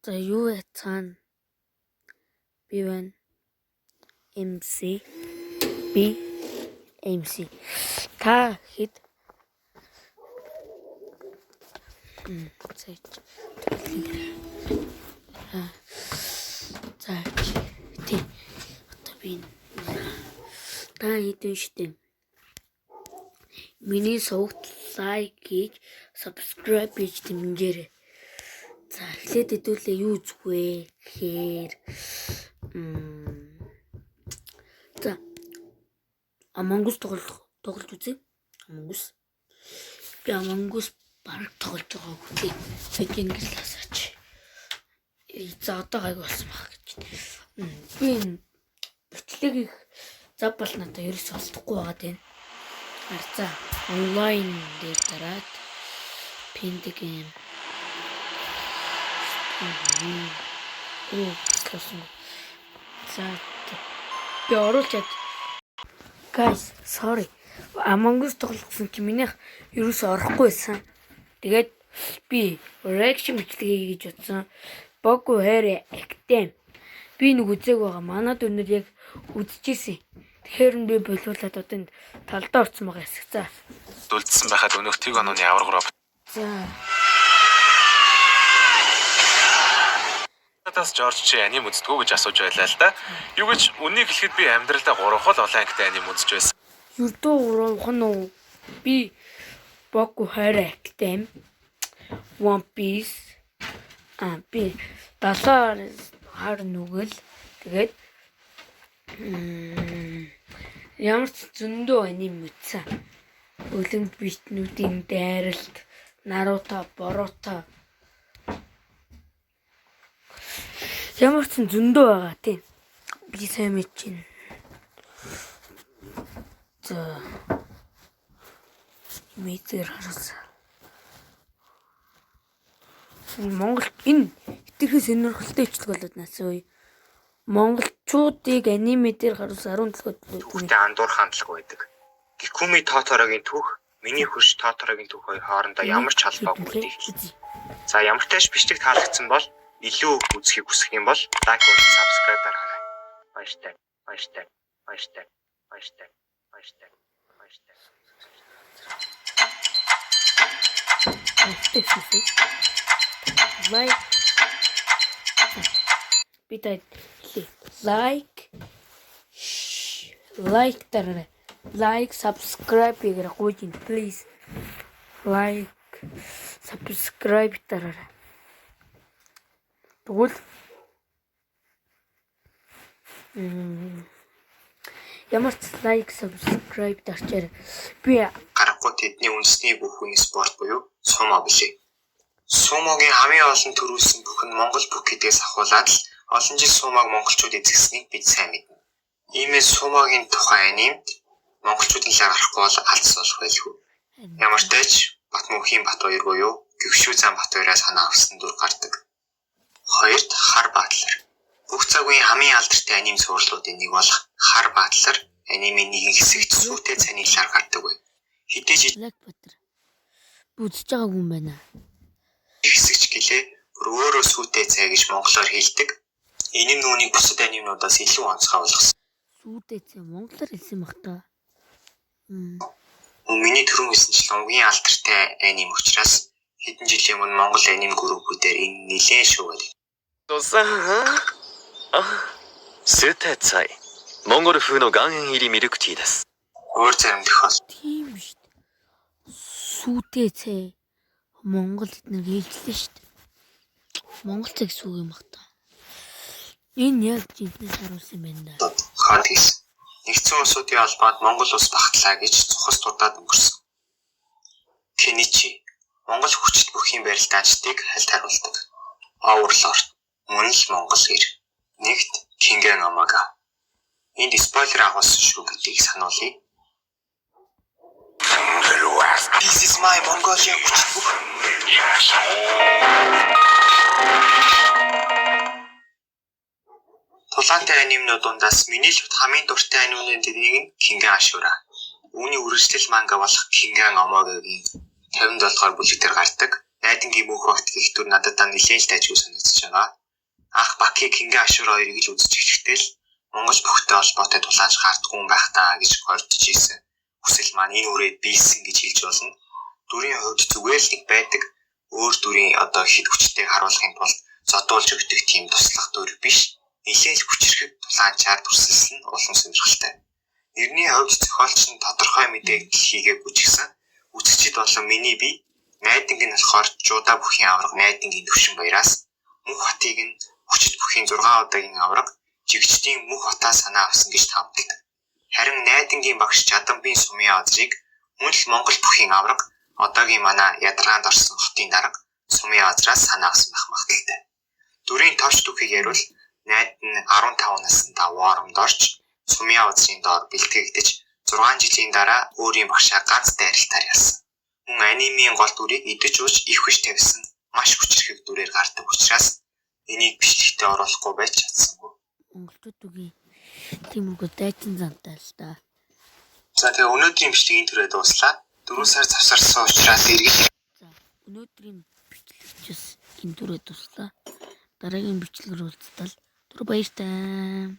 За юу яцгаана? Би байна. MC би MC. Та хэд за за тий. Одоо би та хэд вэ штэ. Миний сувагт лайк хийж, subscribe хийж дэмжээрэй. За эхлээд хэдүүлээ юу үзэх вэ гэхээр за Among Us тоглож үзье. Among Us. Би Among Us бараг тоглож байгаагүй тий. Би ингэж л асаач. За одоо гайг болсон байх гэж. Би энэ бичлэг их зав бол надад ерөөсөө олдохгүй байгаа тийм. За онлайн дээр дараад pinned game. Оо, слосон. За би оруулчаад guys, sorry. Among Us тоглосон чи минийх ерөөсөө орохгүй байсан. Тэгээд би reaction бичлэг хийе гэж бодсон. Boku Hero Academia. Би нэг үзег байгаа. Манад өнөр яг үзчихсэн. Тэгэхээр би болиулаад одоо энд талдаа орсон байгаа хэсэг. За. Үлдсэн байхад өнөөх тэг онооны аварга робот. За. Надаас Жорж чи аним үздэггүй гэж асууж байлаа л да. Юу гэж үннийг хэлэхэд би амьдралдаа 3 хол олон ангитай аним үзэж байсан. Ердөө 3 хон уу? Би Boku Hero Academia, One Piece, би 70 хар нүгэл тэгээд ямар ч зөндөө аним үзсэн. Олимпиаднуудын дайралт, Наруто, Боруто ямар ч зөндөө байгаа тийм. Би сайн мэдэж байна. За мэдээр харуулсан. Монгол энэ хэтэрхий сонирхолтой бичлэг болоод наасан үе. Монголчуудыг аниме дээр харуулсан 17 хөтлөө. Түүхтэй андуур хандлага байдаг. Гикүми Тоторогийн түүх, миний хөрш Тоторогийн түүх хоёр хоорондоо ямар ч холбоогүй гэдэг. За ямар ч бичлэг таалагдсан бол илүү их үзэхийг хүсэх юм бол лайк болон subscribe дараарай. Баяртай, баяртай, баяртай, баяртай, баяртай, баяртай. Лайк би та хэлье. Лайк лайк дараарай. Лайк, subscribe хийгээрэй гуйж ин please. Лайк, subscribe дараарай. Тэгвэл ямар ч лайк, subscribe дарчаарай. Би гарахгүй тэдний үндэсний бүх хүний спорт буюу сумо билээ. Сумогийн хамгийн олон төрүүлсэн бүх нь Монгол бүх гэдгээс ахуулаад л олон жил сумог монголчууд эзэснийг бид сайн мэднэ. Иймээс сумогийн тухай анимд монголчуудын лаа гарахгүй бол алдсан болох байлгүй. Ямар ч тач Батмөнхийн Батбаяр буюу Гэгшүү зам Батбаяраас санаа авсан дүр гардаг. Хоёрт Хар Баатлар. Бүх цагийн хамгийн алдартай аним цувралуудын нэг болох Хар Баатлар анимын нэгэн хэсэгт сүйтэй цаныг лар гардаг бай. Хэдий ч Black Panther үзэж байгаагүй юм байна. хэсэгч гэлээ бүр өөрөө сүйтэй цай гэж монголоор хэлдэг. Энэ нь үүнийг бусад анимнуудаас илүү онцгой болгосон. Сүйтэй цай монголоор хэлсэн баг та. Миний түрүүн хэлсэнчлэн угийн алдартай аним учраас хэдэн жилийн өмнө Монгол аним группүүдээр энэ нэлээд шүүгээд. スーテツァイモンゴル風の岩塩入りミルクティーです。 Өөр зарим тохиол Тийм шүү дээ. Сүйтэй цай Монгол эднэр хэлжлээ шүү дээ. Монгол цай гэсэн үг юм баг та. Энэ яг жинхнээс харуулсан юм байна да. Хаан хэлсэн. Нэгдсэн улсуудын холбоонд Монгол улс багтлаа гэж цухас дурдаад өнгөрсөн. Кеничи Монгол хүчит бүхийн барилдаачдыг хальт харуулдаг. Overlord мөн л Монгол гэр. Нэгт Кингэн Омага. Энд спойлер агуулсан шүү гэдгийг сануулъя. This is my Mongolian хүчит бүх. Тулаантай анимнууд дундаас миний л хамгийн дуртай анимнуудын нэг нь Кингэн Ашура. Үүний үргэлжлэл манга болох Кингэн Омогагийн 57 дугаар бүлэг дээр гардаг. Найдангийн Мөнх багт гих дүр надад нэлээд л дайжгүй санагдаж байгаа. Анх Баки Кингэ Ашур хоёрыг л үзэж эхлэхдээ л Монгол бүхтэй холбоотой тулаанч гардггүй юм байх таа гэж горьдож исэн. Хүсэл маань энэ үрээ биелсэн гэж хэлж болно. Дүрийн хувьд зүгээр л нэг байдаг өөр дүрийн одоо хэд хүчтэйг харуулахын тулд зодуулж өгдөг тийм туслах дүр биш. Нэлээд л хүчирхэг тулаанчаар дүрсэлсэн нь улам сонирхолтой. Нэрний хувьд зохиолч нь тодорхой мэдээлэл хийгээгүй ч гэсэн үзэгчид болон миний бие Найданг нь болохоор Жуда бүхийн аварга Найдангийн Төвшин баяраас, Мөнх хотыг нь Хүчит бүхийн 6 удаагийн аварга Жигчдийн Мөнх хотоос санаа авсан гэж таамагладаг. Харин Найдангийн багш Жадамбын Сумын Азрыг мөн л Монгол бүхийн аварга одоогийн манай ядаргаанд орсон хотын дарга Сумын Азраас санаа авсан байх магадлалтай. Дүрийн товч түүхийг яриул Найдан нь 15 наснда Воромд орж Сумын Азрын доор бэлтгэгдэж 6 жилийн дараа өөрийн багшаа ганц дайралтаар ялсан. Мөн анимын гол дүрийг идэж ууж ивхэж тавьсан маш хүчирхэг дүрээр гардаг учраас энийг бичлэгтээ оруулахгүй байж чадсангүй. Монголчууд үгүй тийм үгүй дайчин зантай л да. За тэгээ өнөөдрийн бичлэг энэ түрээ дууслаа. 4 сар завсарсан учраас эргэж За, өнөөдрийн бичлэгчс энэ түрээ дуслаа. Дараагийн бичлэгээр уулзтал түр баяртай.